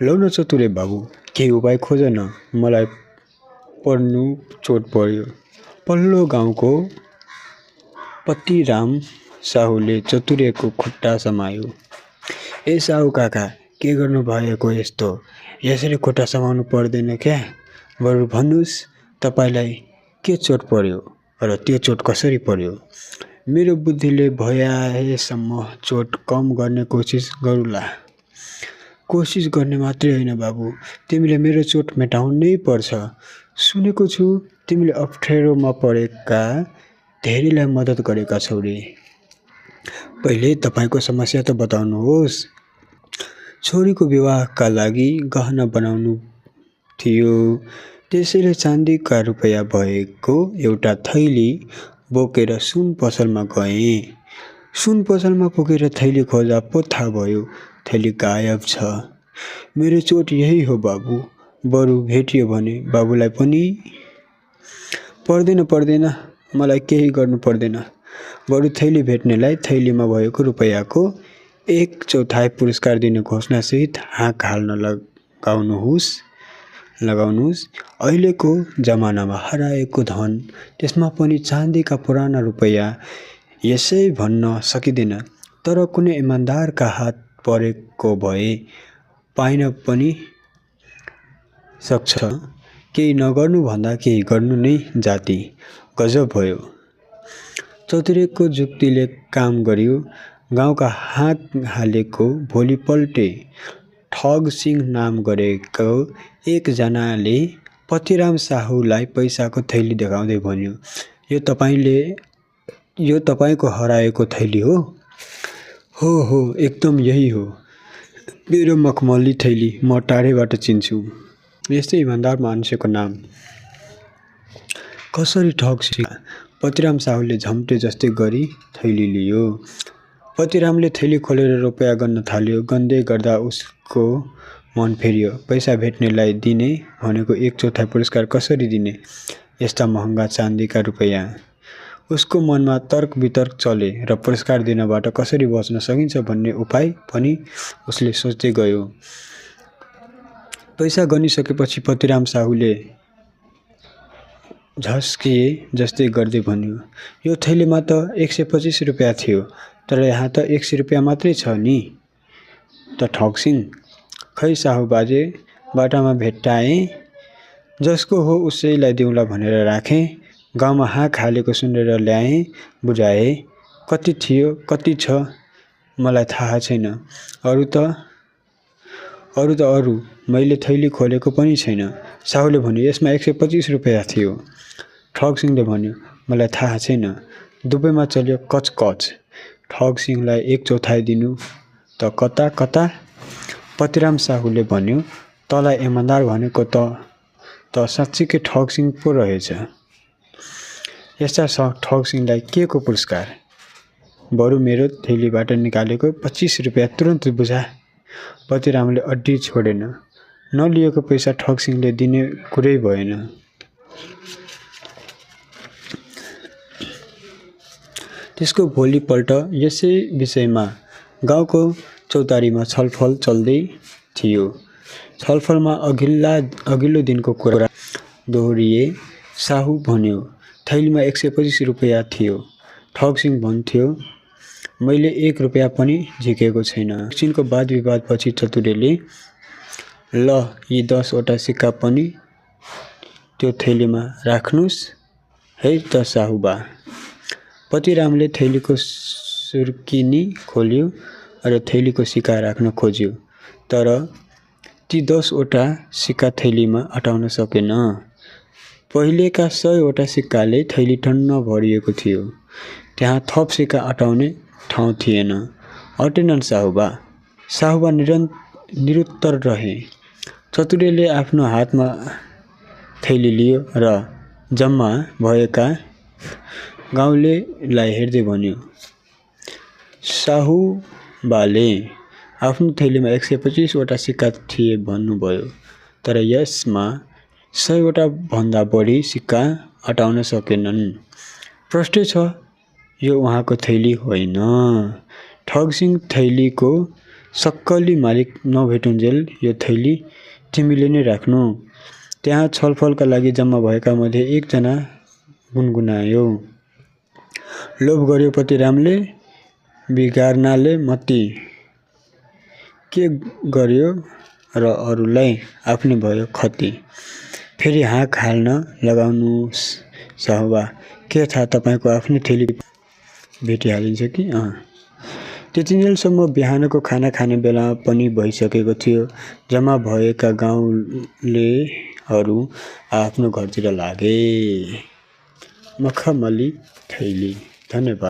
लौ न चतुरे बाबु, केही उपाय खोज न, मलाई पर्नु चोट पर्यो। पल्लो गाउँको पतिराम साहुले चतुरेको खुट्टा समायो। ए साहु काका, के गर्नु भएको यस्तो? यसरी खुट्टा समाउनु पर्दैन क्या? बरु भन्नुहोस्, तपाईँलाई के चोट पर्यो र त्यो चोट कसरी पर्यो? मेरो बुद्धिले भ्याएसम्म चोट कम गर्ने कोसिस गरौँला। कोसिस गर्ने मात्रै होइन बाबु, तिमीले मेरो चोट मेटाउनै पर्छ। सुनेको छु तिमीले अप्ठ्यारोमा परेका धेरैलाई मद्दत गरेका छौ रे। पहिले तपाईँको समस्या त बताउनुहोस्। छोरीको विवाहका लागि गहना बनाउनु थियो, त्यसैले चाँदीका रुपैयाँ भएको एउटा थैली बोकेर सुन पसलमा गएँ। सुन पसलमा पुगेर थैली खोज्दा पो थाहा भयो थैली गायब छ। मेरो चोट यही हो बाबु, बरु भेटियो भने बाबुलाई पनि। पर्दैन, मलाई केही गर्नु पर्दैन। बरु थैली भेट्नेलाई थैलीमा भएको रुपैयाँको 1/4 पुरस्कार दिने घोषणासहित हाँक हाल्न लगाउनुहोस्। अहिलेको जमानामा हराएको धन, त्यसमा पनि चाँदीका पुराना रुपैयाँ, यसै भन्न सकिँदैन। तर कुनै इमान्दारका हात परेको भए पाइन पनि सक्छ। केही नगर्नु भन्दा केही गर्नु नै जाति। गजब भयो। चतुरेको जुक्तिले काम गर्यो। गाउँका हाँक हालेको भोलिपल्टै ठगसिंह नाम गरेको एकजनाले पतिराम साहुलाई पैसाको थैली देखाउँदै भन्यो, यो तपाईँको हराएको थैली हो? हो, एकदम यही हो। मेरो मखमली थैली म टाढैबाट चिन्छु। यस्तै इमान्दार मान्छेको नाम कसरी ठग्छ? पतिराम साहुले झम्टे जस्तै गरी थैली लियो। पतिरामले थैली खोलेर रुपैयाँ गन्न थाल्यो। गन्दै गर्दा उसको मन फेरियो। पैसा भेट्नेलाई दिने भनेको 1/4 पुरस्कार कसरी दिने? यस्ता महँगा चाँदीका रुपैयाँ। उसको मनमा तर्क वितर्क चले र पुरस्कार दिनबाट कसरी बच्न सकिन्छ भन्ने उपाय पनि उसले सोच्दै गयो। पैसा गनिसकेपछि पतिराम साहुले झस्किए जस्तै गर्दै भन्यो, यो थैलीमा त 125 रुपैयाँ थियो, तर यहाँ त 100 रुपैयाँ मात्रै छ नि त ठगसिंह। खै साहु बाजे, बाटामा भेट्टाएँ, जसको हो उसैलाई दिउँला भनेर राखेँ। गाउँमा हाँक हालेको सुनेर ल्याएँ, बुझाएँ। कति थियो, कति छ मलाई थाहा छैन। अरू मैले थैली खोलेको पनि छैन। साहुले भन्यो, यसमा 125 रुपैयाँ थियो। ठगसिंहले भन्यो, मलाई थाहा छैन। दुवैमा चल्यो कचकच। ठगसिंहलाई 1/4 दिनु त कता? पतिराम साहुले भन्यो, तँलाई इमान्दार भनेको त साँच्चीकै ठगसिंह पो रहेछ। यस्ता ठगसिंहलाई के को पुरस्कार? बरु मेरो थैलीबाट निकालेको 25 रुपैयाँ तुरन्त बुझा। पतिरामले अड्डी छोडेन। नलिएको पैसा ठगसिंहले दिने कुरै भएन। त्यसको भोलिपल्ट यसै विषयमा गाउँको चौतारीमा छलफल चल्दै थियो। छलफलमा अघिल्लो दिनको कुरा दोहोरिए। साहु भन्यो, थैलीमा 125 रुपैयाँ थियो। ठगसिंह भन्थ्यो, मैले 1 रुपैयाँ पनि झिकेको छैन। एकछिनको वाद विवादपछि चतुरेले, ल यी 10 वटा सिक्का पनि त्यो थैलीमा राख्नुस् है त साहुबा। पतिरामले थैलीको सुर्किनी खोल्यो र थैलीको सिक्का राख्न खोज्यो, तर ती 10 वटा सिक्का थैलीमा अटाउन सकेन। पहिलेका 100 वटा सिक्काले थैली टन्न भरिएको थियो। त्यहाँ थप सिक्का अटाउने ठाउँ थिएन। अटेनन् साहुबा। साहुबा निरुत्तर रहे। चतुरेले आफ्नो हातमा थैली लियो र जम्मा भएका गाउँलेलाई हेर्दै भन्यो, साहुबाले आफ्नो थैलीमा 125 वटा सिक्का थिए भन्नुभयो, तर यसमा 100 वटा भन्दा बढी सिक्का अटाउन सकेनन्। प्रष्टै छ, यो उहाँको थैली होइन। ठगसिंह थैलीको सक्कली मालिक नभेटुन्जेल यो थैली तिमीले नै राख्नु। त्यहाँ छलफलका लागि जम्मा भएका मध्ये एकजना गुनगुनायो, लोभ गर्यो पतिरामले, बिगार्नाले मती। के गर्यो र अरूलाई आफ्नै भयो खती। फेरि हाँक हाल्न लगाउनुहोस् साहुबा, के थाहा तपाईँको आफ्नै थैली भेटिहालिन्छ कि। त्यतिन्जेलसम्म बिहानको खाना खाने बेला पनि भइसकेको थियो। जम्मा भएका गाउँलेहरू आफ्नो घरतिर लागे। मखमली थैली। धन्यवाद।